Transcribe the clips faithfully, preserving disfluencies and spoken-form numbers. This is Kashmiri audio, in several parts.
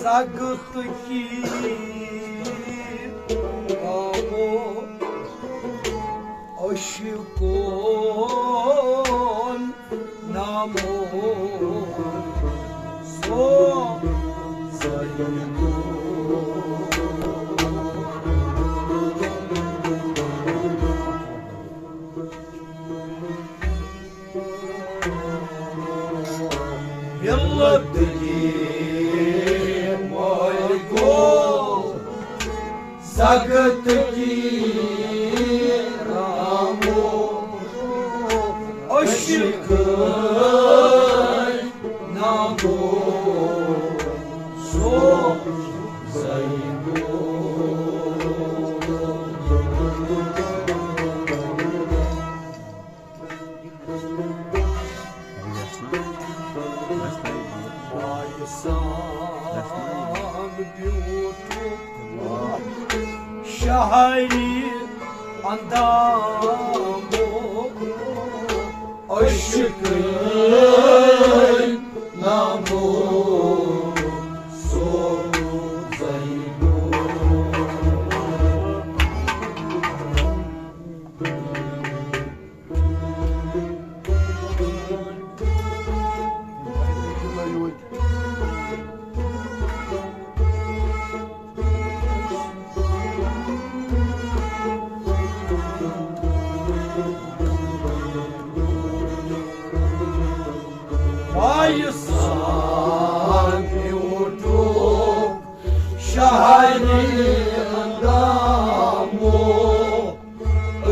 سگت کی آمو عشقون نامو سو زیدو. ملت کی مالکو، سگت کی رامو، عشق نامو سو زیدو. شاعری اندامو عشق نامو سو زیدو. پایسان میوٹو شاعری اندامو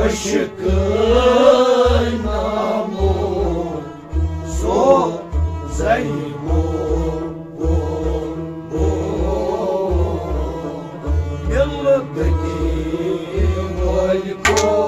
عشق نامو سو زیبو. ملت کی مالکو.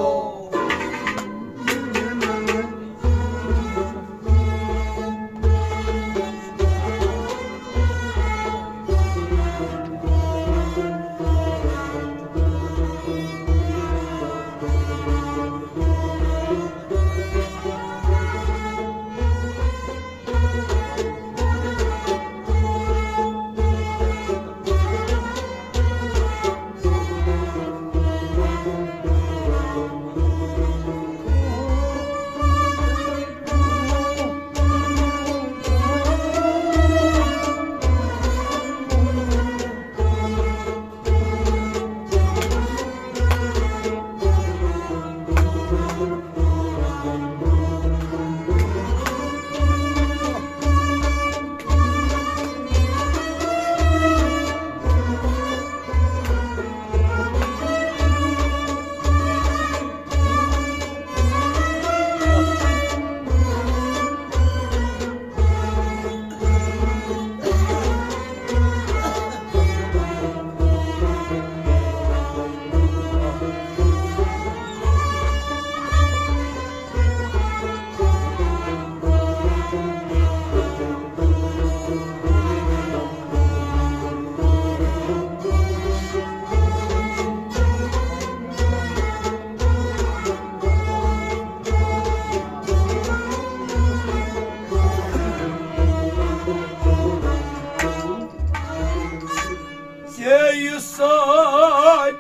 ژےٚ سۭتۍ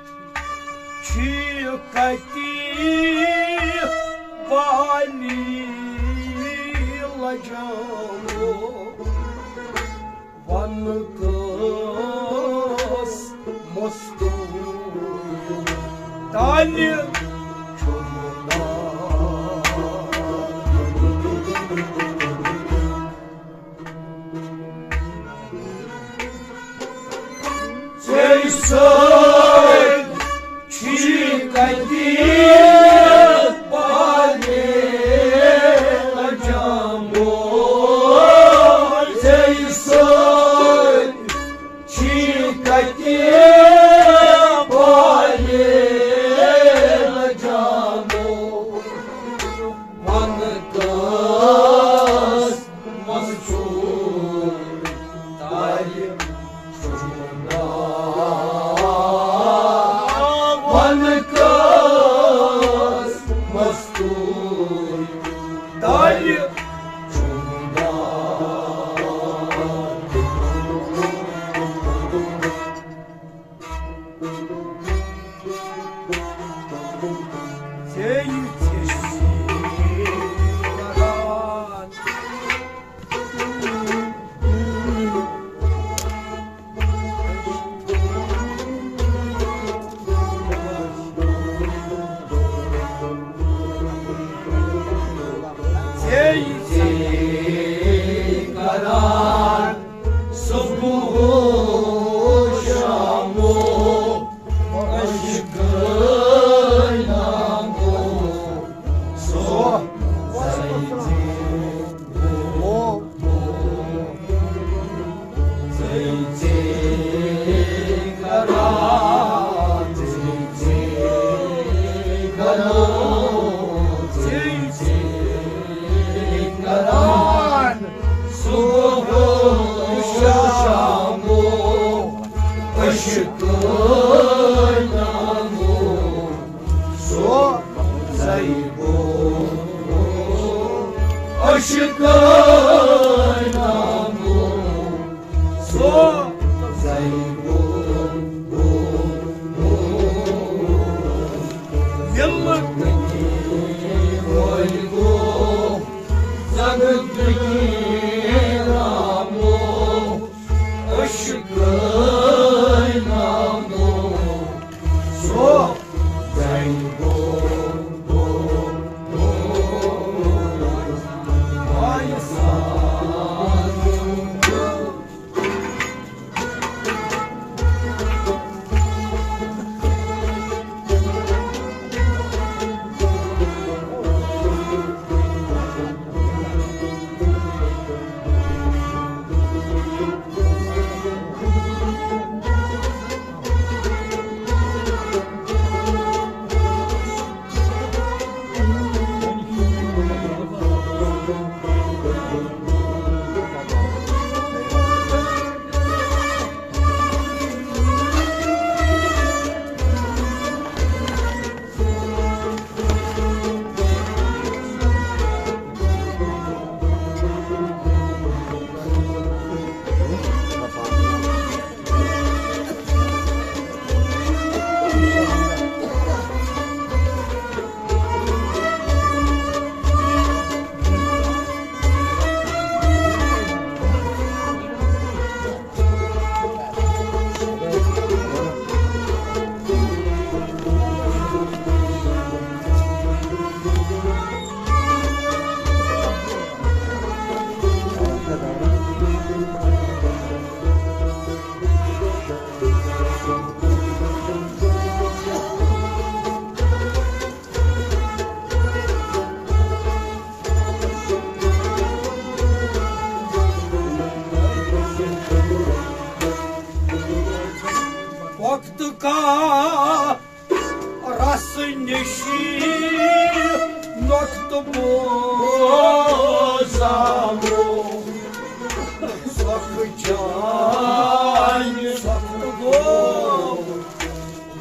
چھی کتی والی لجاو، ون کس مستور تانہِ چھُم ناو۔ ژےٚ سۭتۍ چھی کتہِ پالے لجامو، ژےٚ سۭتۍ چھی کتہِ پالے لجامو، ون کس مستور تالہِ چھُم ناو، ون کس مستور تالہِ چھُم ناو۔ وقت کا رس نشی نقط بوزامو، سخ جان سخت گو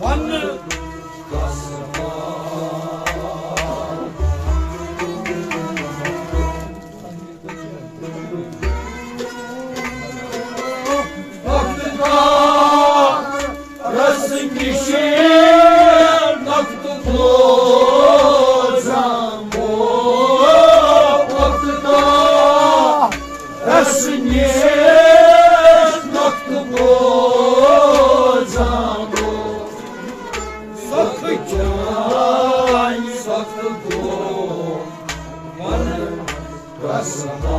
ون کسمان۔ وقت کا رس نشے نقط بوزامو، وقت کا رس نشے نقط بوزامو، سخ جان سخت گو ون کسمان۔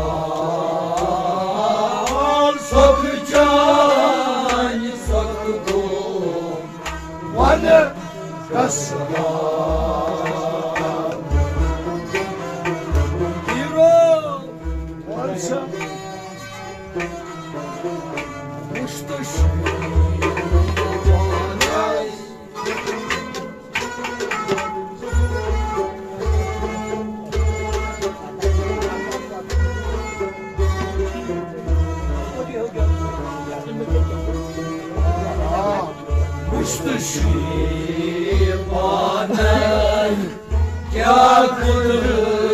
سخ جان سخت گو ون کسمان۔ ہیرو، ون سا، وُچھ تہٕ شُر۔ وُچھ تہٕ شُرۍ پانَے کیٛاہ گُزریٛامو،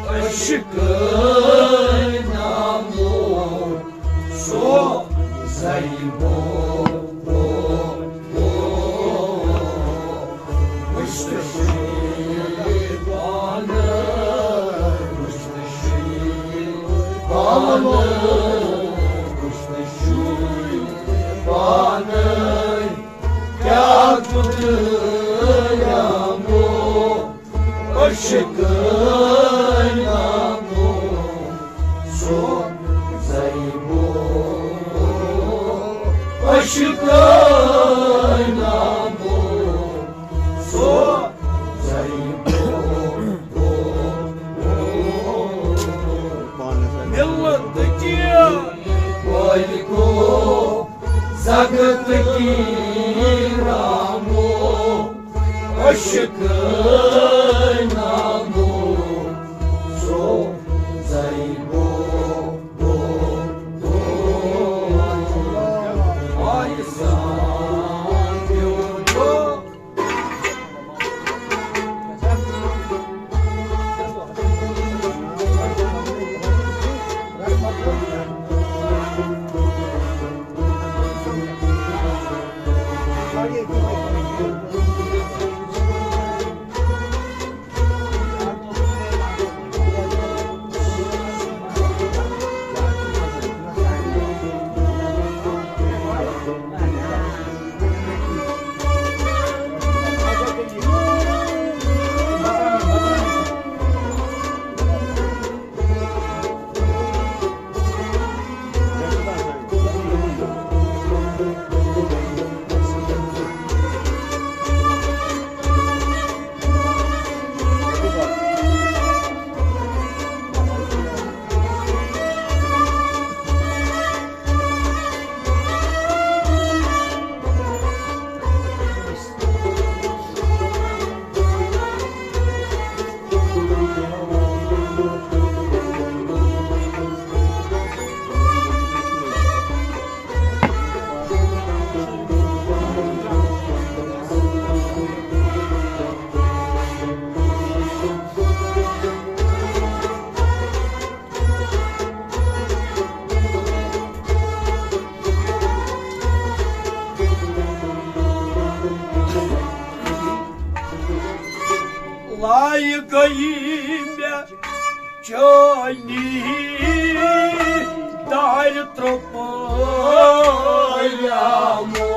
عشقہٕ نامو سُہ زیبو۔ عاشقانہ بو، سو زیبو بو۔ ملت کی بول کو زگت کی رامو، عشق نامو، سو زیبو بو، بو، بو۔ آیسان بیو بو۔ لایہِ گٔیی مےٚ چٲنی دارِ ترٛوپایامو۔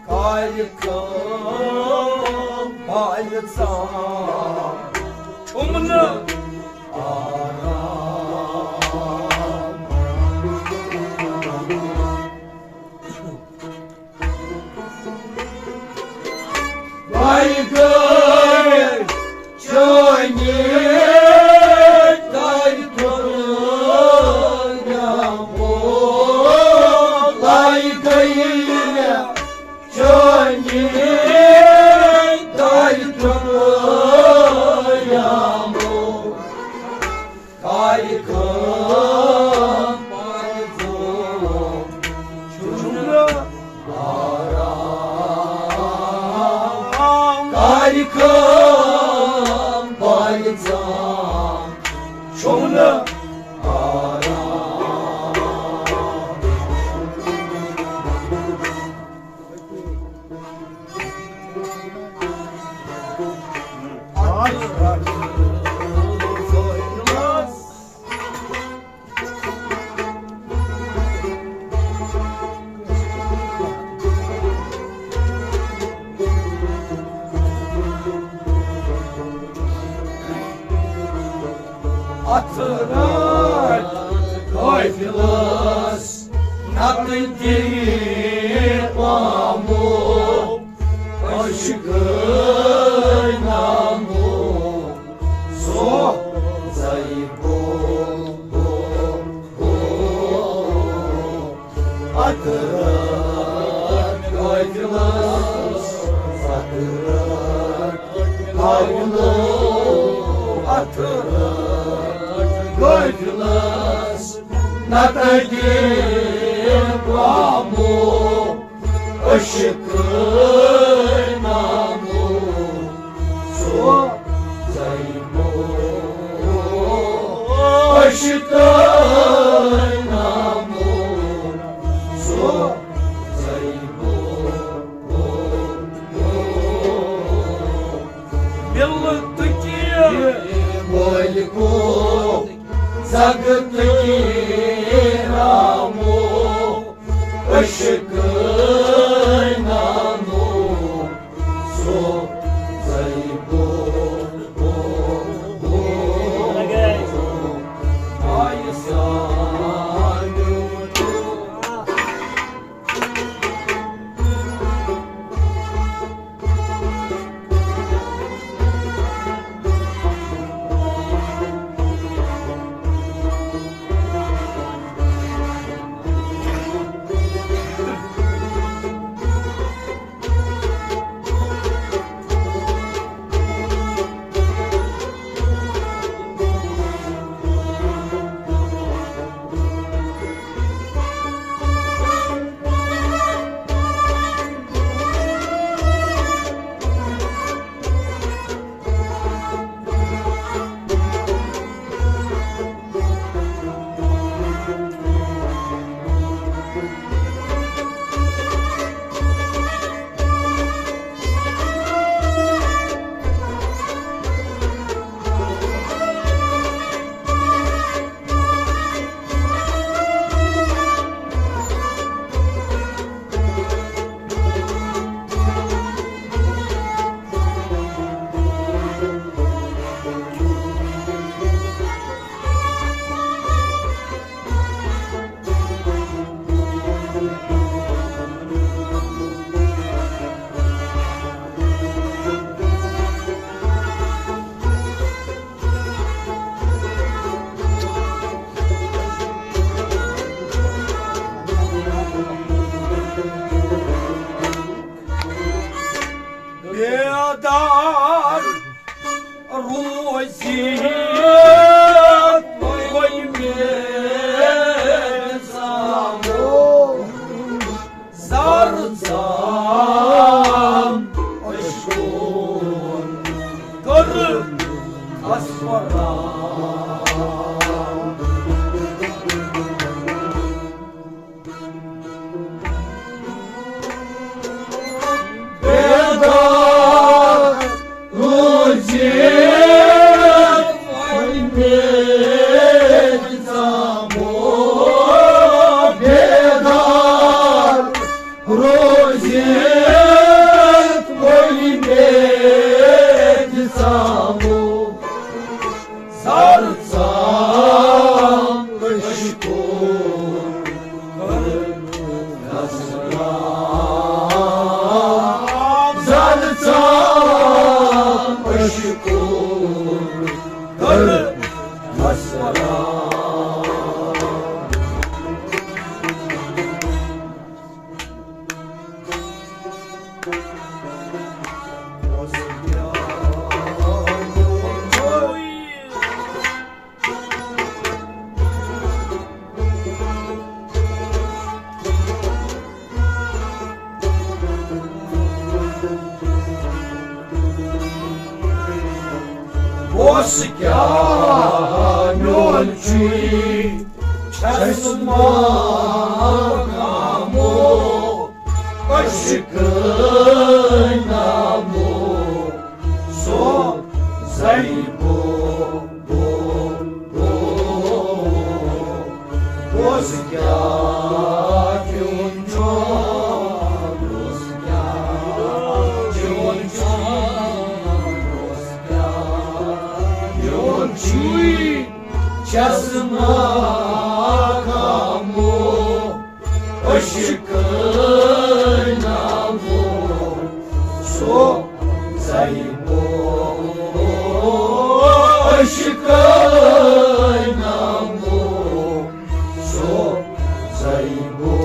کارِ کٲم بالہِ ژام چھُم نہٕ آرام۔ بایہِ گٲڑۍ چٲنی دارِ ترٛوپایامو۔ لایہِ گٔیی مےٚ چٲنی دارِ ترٛوپایامو۔ کارِ کٲم بالہِ ژام چھُم نہٕ آرام۔ کارِ کٲم بالہِ ژام چھُم نہٕ آرام۔ اتھ رٲتۍ قٲفلس نتہٕ دِیہِ پامو، عشق نامو، سوزے بو، بو، بو۔ اتھ رٲتۍ قٲفلس، اتھ رٲتۍ قٲفلس، اتھ رٲتۍ قٲفلس نتہٕ دِیہِ پامو، عشق نامو، سوزے بو۔ عشق نامو، سوزے بو۔ ملت کی بول کو زگت کی رامو، عشق نامو، سوزے بو، بو، بو۔ آیسان بیو بو۔ وۄنۍ مےٚ زامو زر زام عشقن کٔر اسپران۔ بیدار روٗزِتھ وۄنۍ مےٚ زامو، بیدار روٗزِتھ وۄنۍ مےٚ زامو۔ زر زام عشقو کٔر اسرار، زر زام عشقو کٔر اسرار۔ بوس کیٛاہ میون چھُے چھَس ماگامو عشقہٕ نامو سو زیبو بو بو بوس کیٛاہ میون چھُے بوس کیٛاہ میون چھُے بوس کیٛاہ میون چھُے چھَس ماگامو عشقہٕ نامو سو زیبو عشقہٕ نامو سو زیبو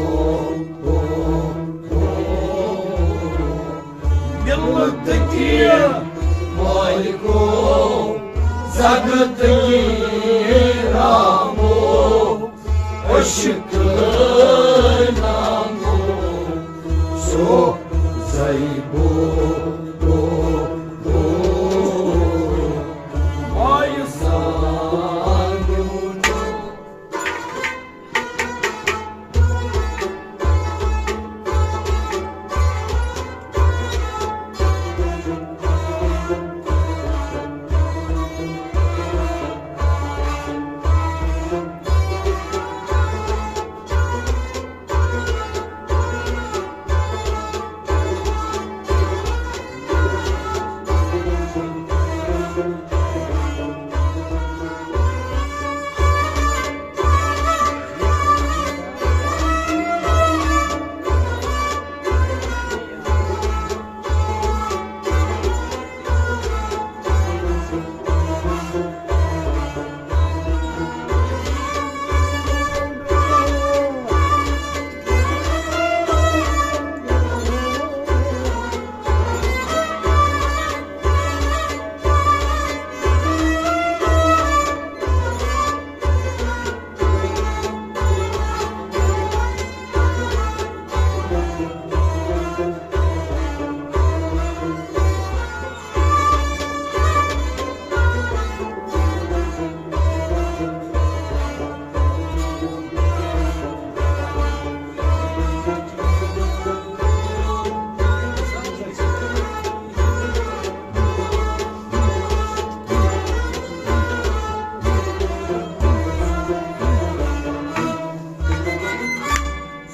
ملت کی مالکو زگت کی رامو عشق نامو سو زیبو مایسان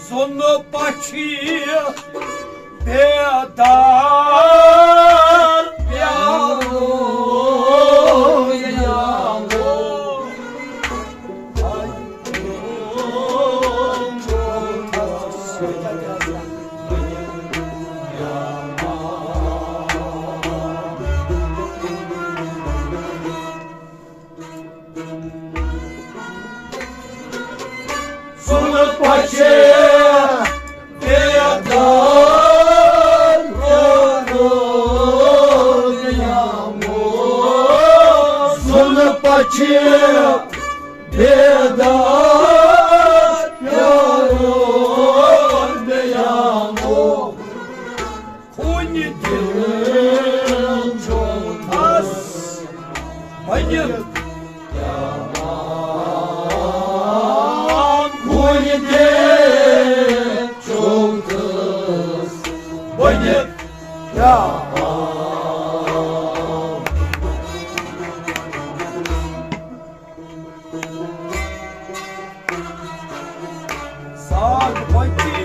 زُنہٕ پَچھِ بیدار پیالو پیالو۔ زُلہٕ پَچھِ بیدار روزو نیامو۔ بیدار پیارو بیانو، کُنہِ دِل چھُ تھَس بٔنِتھ، کُنہِ دِل چھُ تھَس بٔنِتھ۔ ساگ بچی۔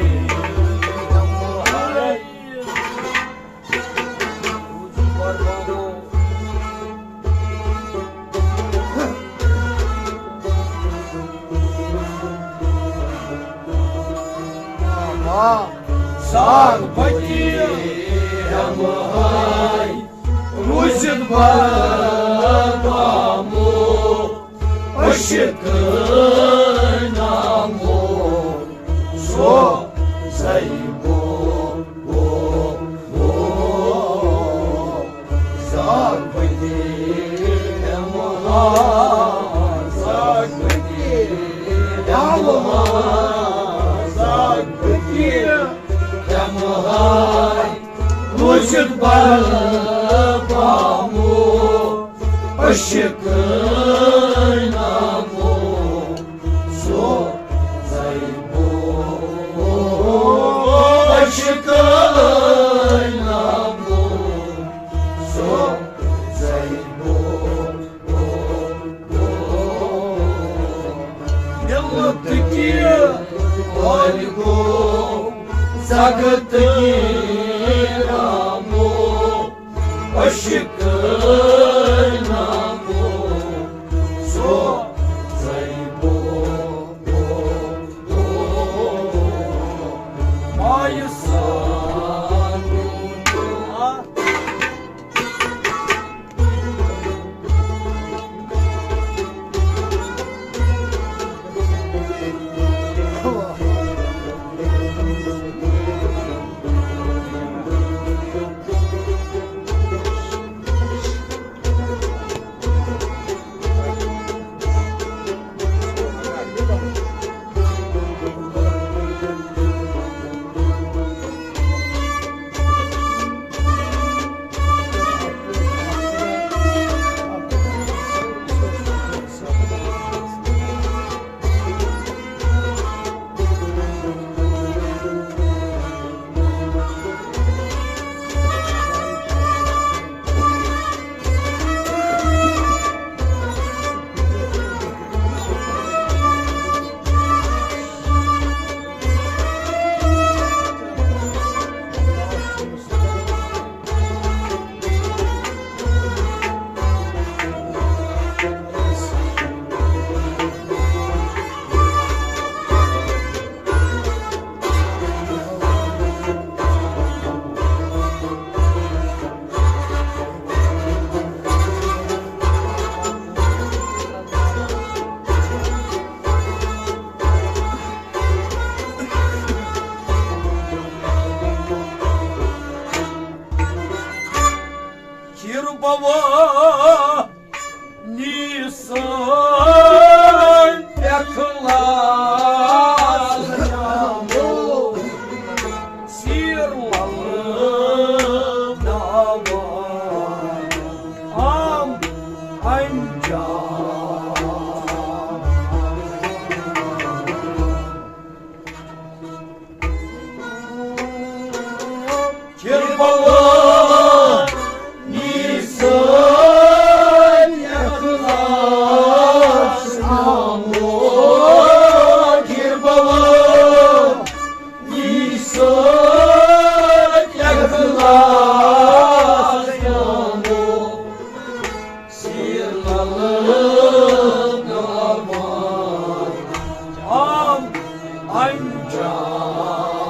ساگ بچی ہمہائی روٗزِتھ بربامو، عشق نامو، سو زیبو، او، او، زاگ بنی، امہا، زاگ بنی، امہا، زاگ بنی، امہا۔ روٗزِتھ بربامو، عشق نامو، سو زیبو، عشق نامو، سو زیبو۔ ملت کی بالغو، زگت کی رامو، عشق نامو، سو زیبو، مایہ سان۔ چِر بوا نیسان اخلاص نامو، سیر لل داوان عام انجام۔ کربلا نیسان اخلاص نامو، کربلا نیسان اخلاص نامو۔ سیر لل داوان عام انجام،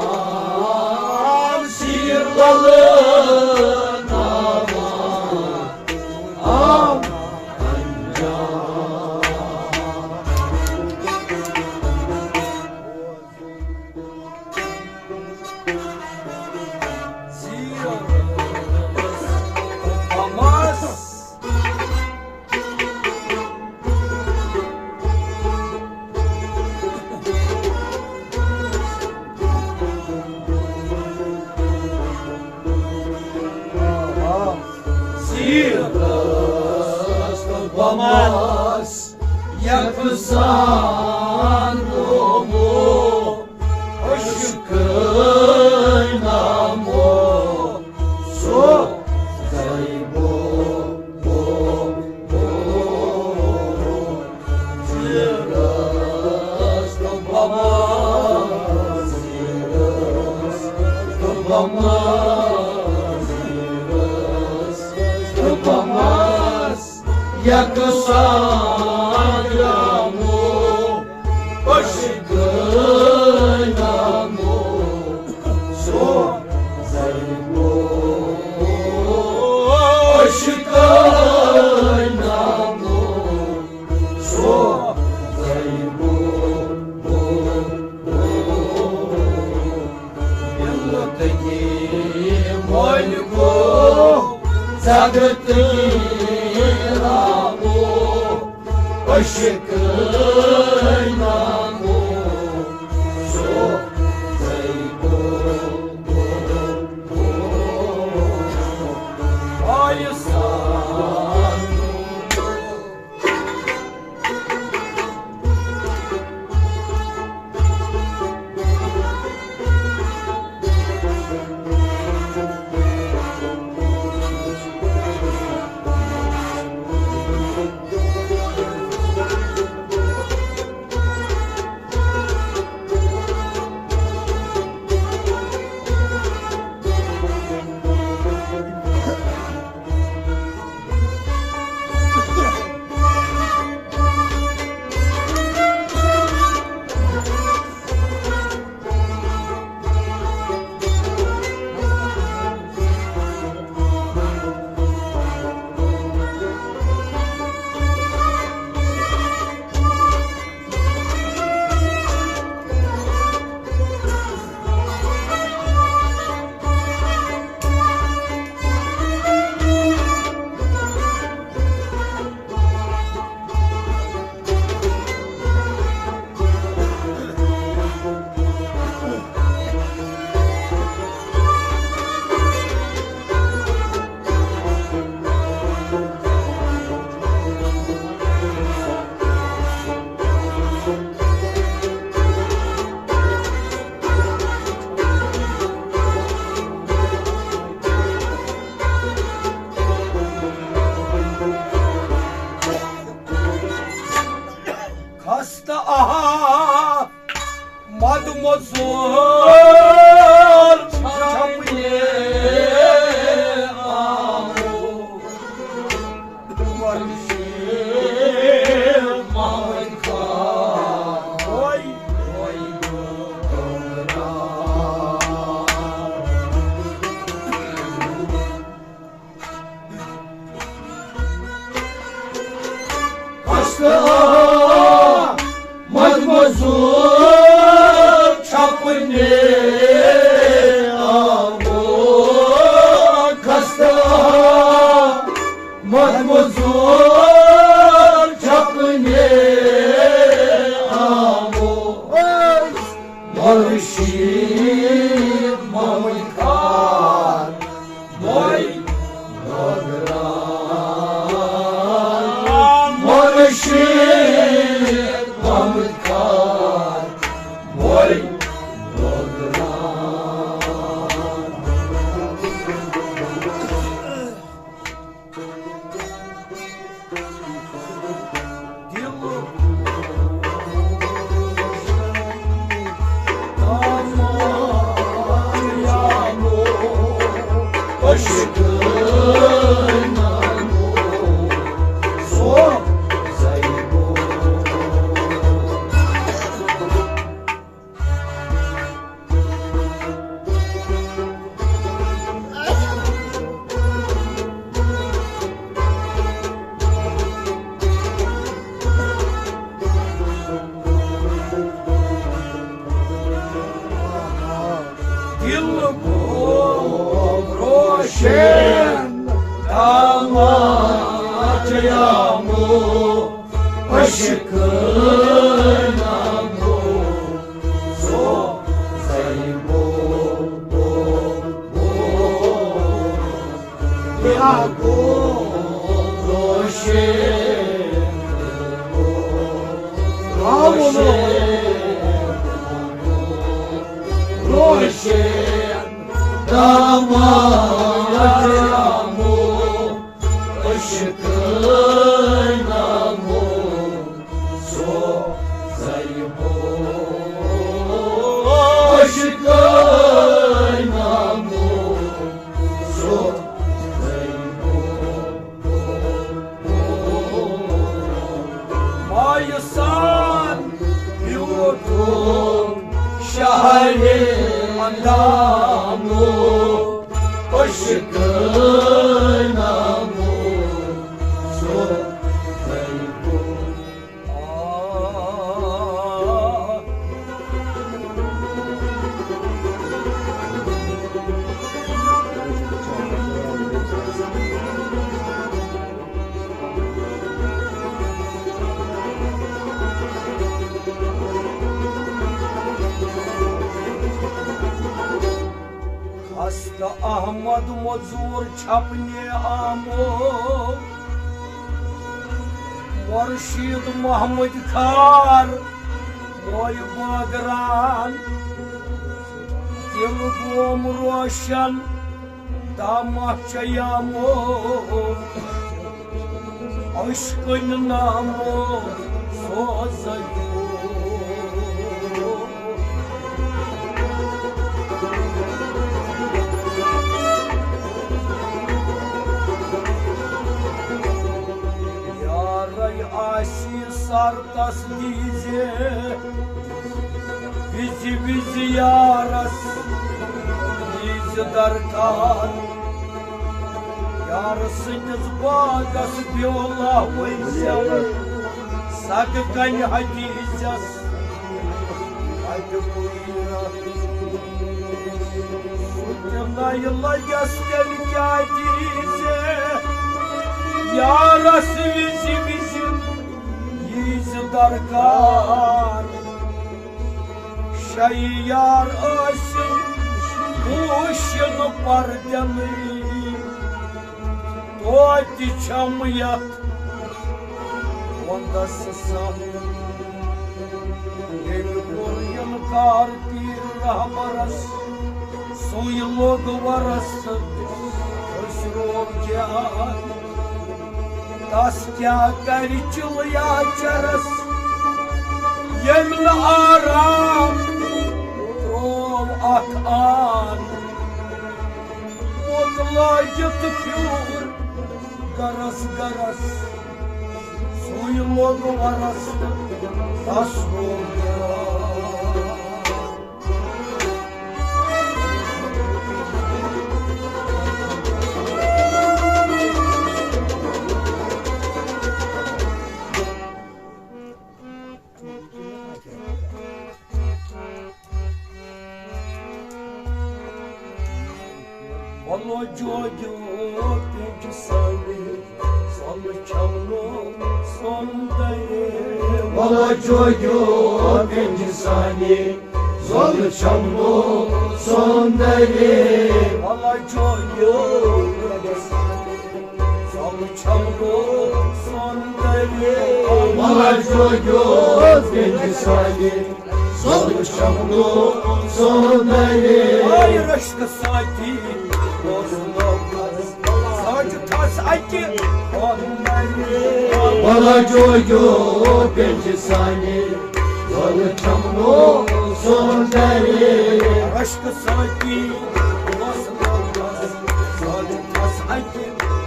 سیر لل داوان عام انجام۔ سیر لل داوان۔ مس یکسان گومو، عشقے نامو سو زیبو، بو، بو، زیرس تہٕ بمس، زیرس تہٕ بمس، زیرس تہٕ بمس۔ یکسان گومو، عشقے نامو سو زیبو، عشقے نامو سو زیبو۔ دلتگی ملکو، زگتگی رامو، عشقے نامو سو زیبو۔ آیسان خستہ آہ مد مزور چھپنے آمو۔ خستہ مد مزور چھپنے آمو، خستہ مد مزور چھپنے آمو۔ مرشید محمد خان، بوے نوگران۔ مرشید محمد خان، بوے نوگران۔ دل گوٚو روشن، داماد چیامو، عشق نامو، سو زیبو، بو، بو، بو۔ دل گوٚو روشن، اندامو، عشق نامو، سو خستہٕ احمد مزور چھپنہِ آمو، مرشد محمد خار موے بٲگران، دل گوم روشن دامہ چیامو، عشقن نامو سوزیو۔ یارے آسی سر تس دیزِ، وِزِ وِزِ یارس دیزِ درکار۔ یار سٕنٛدِس باغس بیولا وٲلۍ زٮ۪و، سگ کنہِ حدیثس اتہِ کُیرس۔ سُہ تہِ نَیہِ لگٮ۪س تیٚلہِ کیٛاہ دیزِ یارس وِزِ وِزِ ییٖزِ درکار۔ شیٚیہِ یار ٲسِن پوٗشِن پردنٕے، توتہِ چھَم یَتھ وَندَس سَم۔ ییٚمہِ کوٚر اِنکار پیٖر رہبرس، سُے لوٚگ وَرَس تہٕ خسرو کیٛاہ۔ تس کیٛاہ کرِ چلیا چرس، ییٚمۍ نہٕ آرام تروو اکھ آن۔ موت لٲگِتھ پھیوٗر گرس گرس، سُے لوٚگ ورس تہٕ تس گوٚو بیٛاکھ۔ وَلہٕ جوگیو پٮ۪نٛجہِ سانہِ، زَن چھَم نہٕ سۄن دَرے۔ وَلہٕ جوگیو پٮ۪نٛجہِ سانہِ، زَن چھَم نہٕ سۄن دَرے۔ وَلہٕ جوگیو پٮ۪نٛجہِ سانہِ، زَن چھَم نہٕ سۄن دَرے۔ وَلہٕ جوگیو پٮ۪نٛجہِ سانہِ، زَن چھَم نہٕ سۄن دَرے۔ آے رشکہٕ سۭتی اوس لوٚگمُت سَج تھَس اَکہِ ہۄنٛدرِ۔ وَلہٕ جوگیو پٮ۪نٛجہِ سانہِ، زَن چھَم نہٕ سۄن دَرے۔ رشکہٕ سۭتی اوس لوٚگمُت سَج تھَس اَکہِ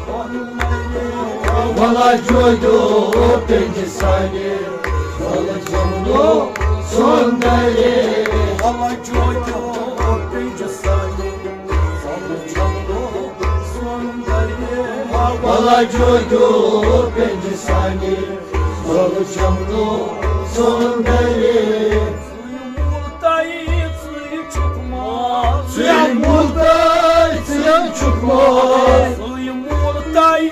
ہۄنٛدرِ۔ وَلہٕ جوگیو پٮ۪نٛجہِ سانہِ، وَلہٕ جوگیو سۄن دَرے۔ وَلہٕ جوگیو پٮ۪نٛجہِ سانہِ، وَلہٕ جوگیو سۄن دَرے۔ وَلہٕ جوگیو پٮ۪نٛجہِ سانہِ، وَلہٕ جوگیو سۄن دَرے۔ ژٕے مول تاے، ژٕے چھُکھ مال۔ ژٕے مول تاے، ژٕے چھُکھ مال۔ ژٕے مول تاے،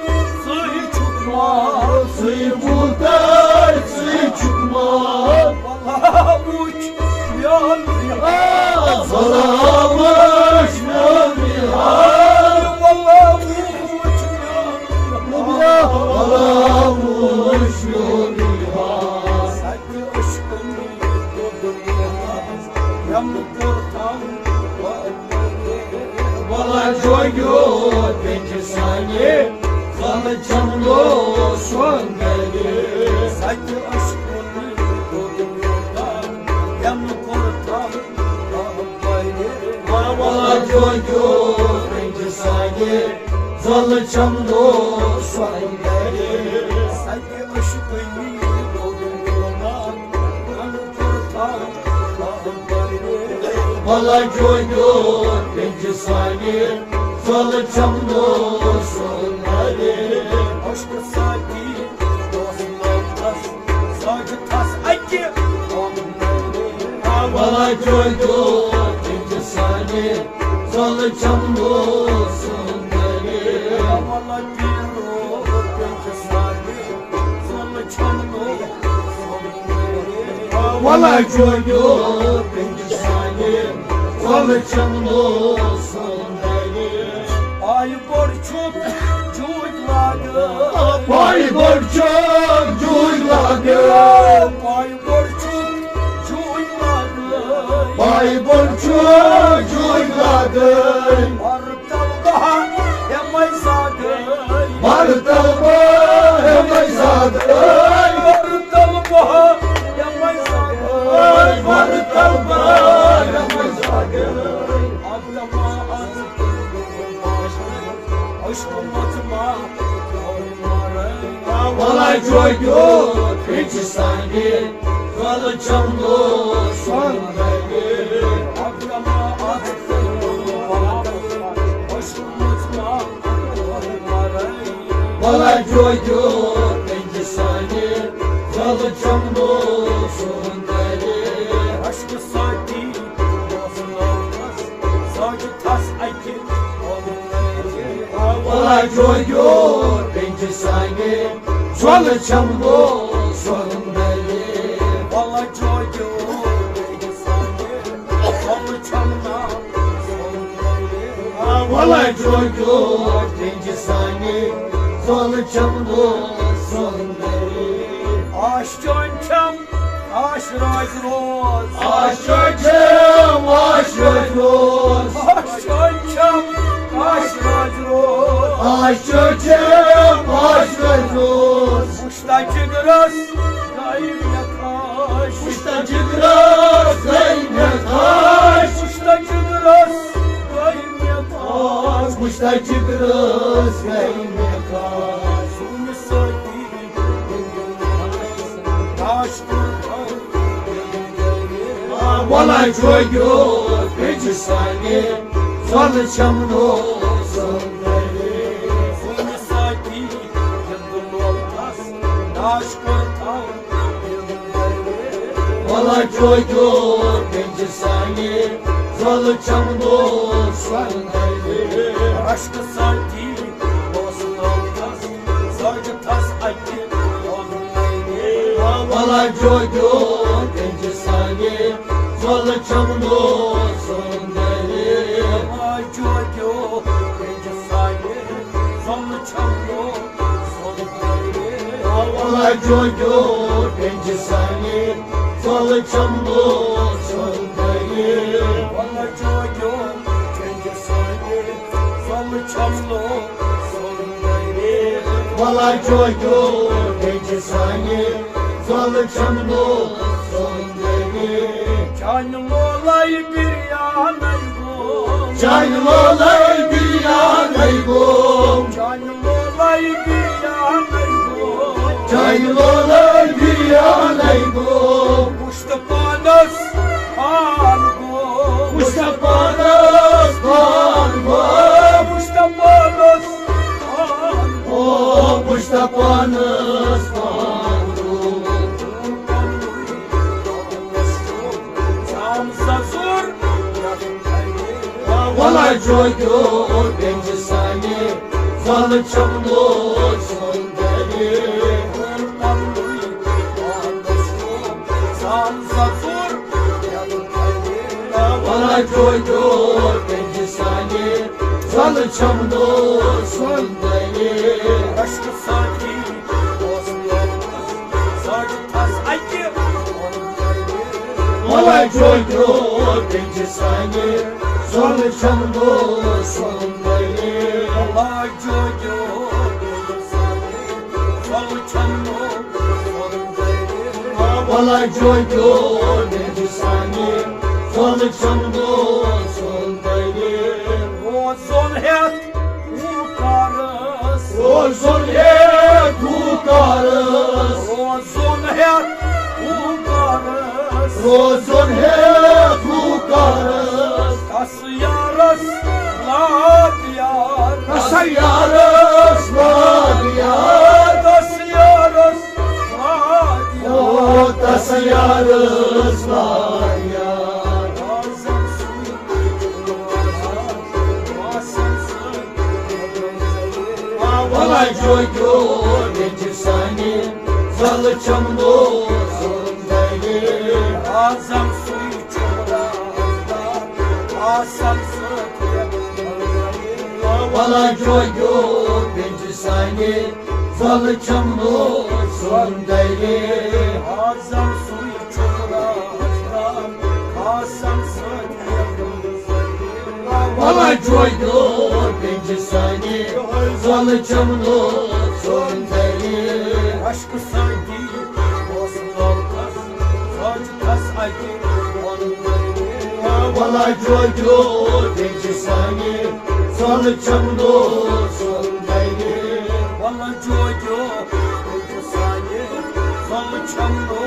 ژٕے چھُکھ مال۔ ژٕے مول تاے، ژٕے چھُکھ مال۔ وَلہٕ وٕچھ میون بِہار۔ وَلہٕ وٕچھ میون بِہار۔ وَلہٕ وٕچھ میون بِہار۔ وَلہٕ وٕچھ میون بِہار۔ سَتہِ عشقہٕ یَم کوٚر تھَم وَلہٕ جوگیو پٮ۪نٛجہِ سانہِ، وَلہٕ جملو سۄن دَرے۔ سَتہِ عشقُن دوٚد میوٗٹھا، یَم کوٚر تھَم وَلہٕ جوگیو پٮ۪نٛجہِ سانہِ، وَلہٕ جملو سۄن دَرے۔ سَتہِ عشقُن دوٚد میوٗٹھا، یَم کوٚر تھَم وَلہٕ جوگیو ولا جوجو پنجہِ سانہِ، زۄلہٕ چمنو سُنٛدرِ۔ عشقہٕ سٲتھی دوست لوکس، ساجہِ تھس اکہِ قومہٕ۔ ولا جوجو پنجہِ سانہِ، زۄلہٕ چمنو سُنٛدرِ۔ ولا پیٖرو پنجہِ سانہِ، ولا جوجو پنجہِ سانہِ، ولا چمنو سُنٛدرِ۔ پایہِ بوٚڑ چھُکھ جوٗج لاگہٕ۔ پایہِ بوٚڑ چھُکھ جوٗج لاگہٕ۔ پایہِ بوٚڑ چھُکھ جوٗج لاگہٕ۔ پایہِ بوٚڑ چھُکھ جوٗج لاگہٕ۔ تل بہا ہیمے زادے۔ مر تل بہا ہیمے زادے۔ مر تل بہا ہیمے زادے۔ مر تل بہا ہیمے زادے۔ اب دما از عشق مت ما ولا جوجو پنجہِ سانہِ، زۄلہٕ چمنو سُنٛدرِ۔ ولا جوجو پنجہِ سانہِ، زۄلہٕ چمنو سُنٛدرِ۔ عشقہٕ سٲتھی دوست لوکس، ساجہِ تھس اکہِ ولا جوجو پنجہِ سانہِ، زۄلہٕ چمنو سُنٛدرِ۔ ولا جوجو پنجہِ سانہِ، زۄلہٕ چمنو سُنٛدرِ۔ ولا جوجو پنجہِ سانہِ، زۄلہٕ چمنو سُنٛدرِ۔ آش چٲنۍ چھم، آش راج روز۔ آش چٲنۍ چھم، آش راج روز۔ آش چٲنۍ چھم، آش راج روز۔ آش چٲنۍ چھم، آش راج روز۔ وُچھتا جگرس گٔے مےٚ خاش۔ وُچھتا جگرس گٔے مےٚ خاش۔ وُچھتا جگرس گٔے مےٚ خاش۔ وُچھتا جگرس گٔے مےٚ خاش۔ سُنہِ سٲتھی گاش کوٚر ولا جوجو پنجہِ سانہِ، زۄلہٕ چمنو سُنٛدرِ۔ سُنہِ سٲتھی گِنٛدُن لولہٕ تس، داش کوٚر تھل گِنٛدُن۔ ولا جوجو پنجہِ سانہِ، زۄلہٕ چمنو سُنٛدرِ۔ عشقہٕ سٲتھی دوست لوکس، ساجہِ تھس اکہِ ولا جوجو پنجہِ سانہِ، زۄلہٕ چمنو سُنٛدرِ۔ ولا جوجو پنجہِ سانہِ، زۄلہٕ چمنو سُنٛدرِ۔ ولا جوجو پنجہِ سانہِ، زۄلہٕ چمنو سُنٛدرِ۔ ولا جوجو پنجہِ سانہِ، زۄلہٕ چمنو سُنٛدرِ۔ ولا جوجو پنجہِ سانہِ، زۄلہٕ چمنو سُنٛدرِ۔ چانہِ لولے بریانَے گوٚو۔ چانہِ لولے بریانَے گوٚو۔ چانہِ لولے بریانَے گوٚو۔ چانہِ لولے بریانَے گوٚو۔ وُچھ تہٕ پانَس پان گوٚو۔ وُچھ تہٕ پانَس پان گوٚو۔ وُچھ تہٕ پانَس پان گوٚو۔ وُچھ تہٕ پانَس پان گوٚو۔ ولا جوجو پنجہِ سانہِ، زۄلہٕ چمنو سُنٛدرِ۔ ولا جوجو پنجہِ سانہِ، زۄلہٕ چمنو سُنٛدرِ۔ عشقہٕ سٲتھی اوس لوکس، ساجہِ تھس اکہِ ولا جوجو پنجہِ سانہِ، زۄلہٕ چمنو سُنٛدرِ۔ ولا جوجو پنجہِ سانہِ، زۄلہٕ چمنو سُنٛدرِ۔ ولا جوجو پنجہِ سانہِ، زۄلہٕ چمنو سُنٛدرِ۔ روزُن ہیٚتھ ہوٗکارس۔ روزُن ہیٚتھ ہوٗکارس۔ روزُن ہیٚتھ ہوٗکارس۔ روزُن ہیٚتھ ہوٗکارس۔ جوگیو بیٚنجہِ سانہِ، زۄلہٕ چمنو سُنٛدرِ۔ آزم سُے چھُ رازدار، آسم سۭتۍ یتھ منٛزٕ۔ ولا جوگیو بیٚنجہِ سانہِ، زۄلہٕ چمنو سُنٛدرِ۔ آزم سُے چھُ رازدار، آسم سۭتۍ یتھ منٛزٕ۔ ولا جوگیو بیٚنجہِ سانہِ، زۄلہٕ چمنو سُنٛدرِ۔ اشکہٕ سۭتی اوس لالکس، سوچ تس اکہِ وندنہِ۔ ولا جوگیو بیٚنجہِ سانہِ، زۄلہٕ چمنو سُنٛدرِ۔ ولا جوگیو بیٚنجہِ سانہِ، زۄلہٕ چمنو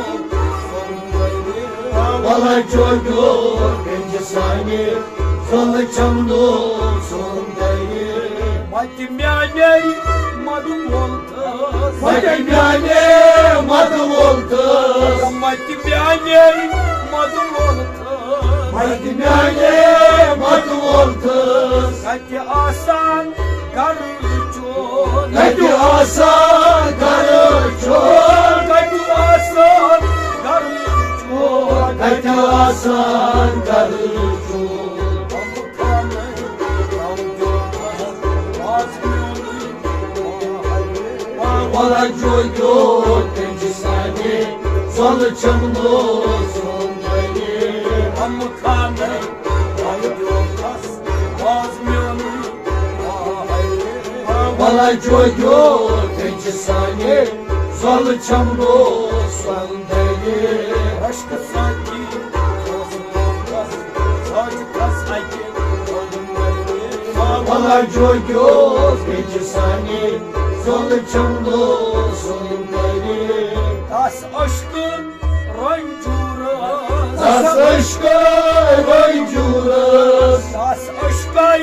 سُنٛدرِ۔ ولا جوگیو بیٚنجہِ سانہِ، زۄلہٕ چمنو سُنٛدرِ۔ وتہِ میانے مدٕ وول تس۔ وتہِ میانے مدٕ وول تس۔ وتہِ میانے مدٕ وول تس۔ وتہِ میانے مدٕ وول تس۔ کتہِ آسان گرٕ چون۔ کتہِ آسان گرٕ چون۔ کتہِ آسان گرٕ چون۔ کتہِ آسان گرٕ چون۔ ولا جوگیو بیٚنجہِ سانہِ، زۄلہٕ چمنو سُنٛدرِ۔ ولا جوگیو بیٚنجہِ سانہِ، زۄلہٕ چمنو سُنٛدرِ۔ اشکہٕ سۭتی اوس لالکس، سوچ تس اکہِ ولا جوگیو بیٚنجہِ سانہِ، زۄلہٕ چمنو سُنٛدرِ۔ تس اشکہٕ رنجورس۔ تس اشکہٕ رنجورس۔ تس اشکہٕ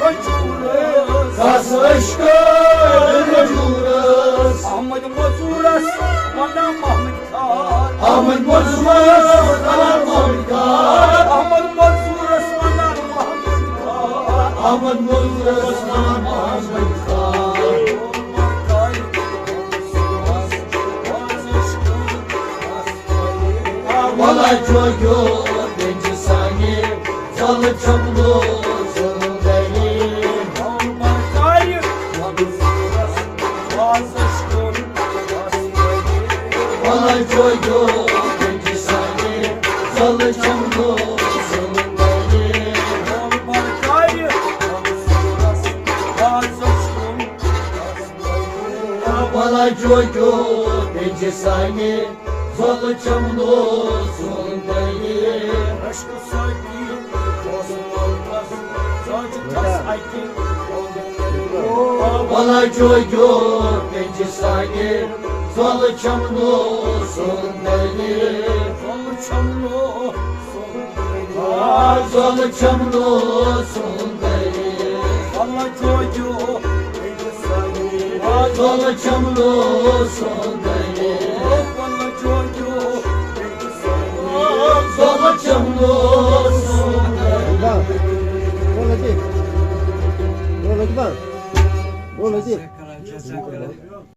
رنجورس۔ تس اشکہٕ رنجورس۔ احمد مزورس ونان محمد خان۔ احمد مزورس ونان محمد خان۔ احمد مزورس ونان محمد خان۔ احمد مزورس ونان محمد خان۔ ولا جوگیو بیٚنجہِ سانہِ، زۄلہٕ چمنو سُنٛدرِ۔ ولا جوگیو بیٚنجہِ سانہِ، زۄلہٕ چمنو سُنٛدرِ۔ ولا جوگیو بیٚنجہِ سانہِ، زۄلہٕ چمنو سُنٛدرِ۔ اشکہٕ سۭتی اوس لالکس، سوچ تس اکہِ ولا جوگیو بیٚنجہِ سانہِ، زۄلہٕ چمنو سُنٛدرِ۔ زۄلہٕ چمنو سُنٛدرِ۔ آ، زۄلہٕ چمنو سُنٛدرِ۔ ولا جوگیو بیٚنجہِ سانہِ۔ آ، زۄلہٕ چمنو سُنٛدرِ۔ ولا جوگیو بیٚنجہِ سانہِ۔ آ، زۄلہٕ چمنو سُنٛدرِ۔ بول لطیف۔ بول لطیف۔ بول لطیف۔